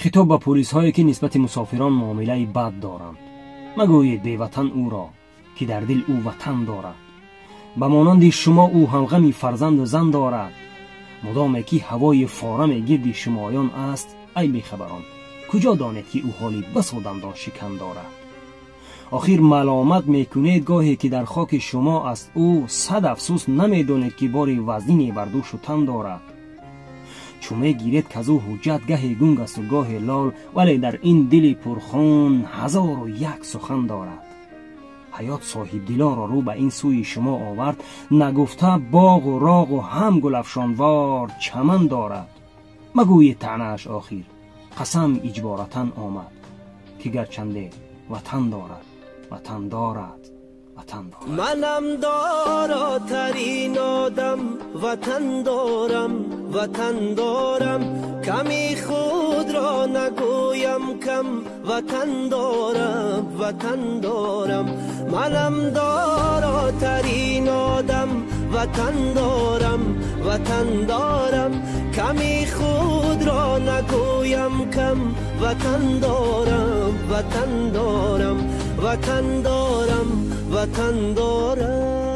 Хитоб ба полисҳое, ки нисбати мусофирон муомилаи бад доранд. Магӯед беватан ӯро, ки дар дил ӯ ватан дорад. Ба монанди шумо ӯ ҳам ғами фарзанду зан дорад. Мудоме ки ҳавои фораме гирди шумоён аст, ай бехабарон, куҷо донед, ки ӯ ҳоли басо дандоншикан дорад? Охир маломат мекунед гоҳе, ки дар хоки шумо аст ӯ. Сад афсӯс, намедонед, ки бори вазнине бар дӯшу тан дорад. Чу мегиред, казу ҳуҷҷат гаҳе гунг асту гоҳе лол, вале дар ин дили пурхун ҳазору як сухан дорад. Ҳаёт соҳибдилонро рӯ ба ин сӯи шумо овард, нагуфта боғу роғу ҳам гулафшонвор чаман дорад. Магӯед таънааш охир, қасам иҷборатан омад, ки гарчанде ватан дорад, ватан дорад, ватан дорад. Манам доротарин одам, ватан дорам, ватан дорам. Ками худро нагӯям кам, ватан дорам, ватан дорам. Манам доротарин одам, ватан дорам, ватан дорам. Ками худро нагӯям кам, ватан дорам, ватан дорам, ватан дорам, ватан дорам.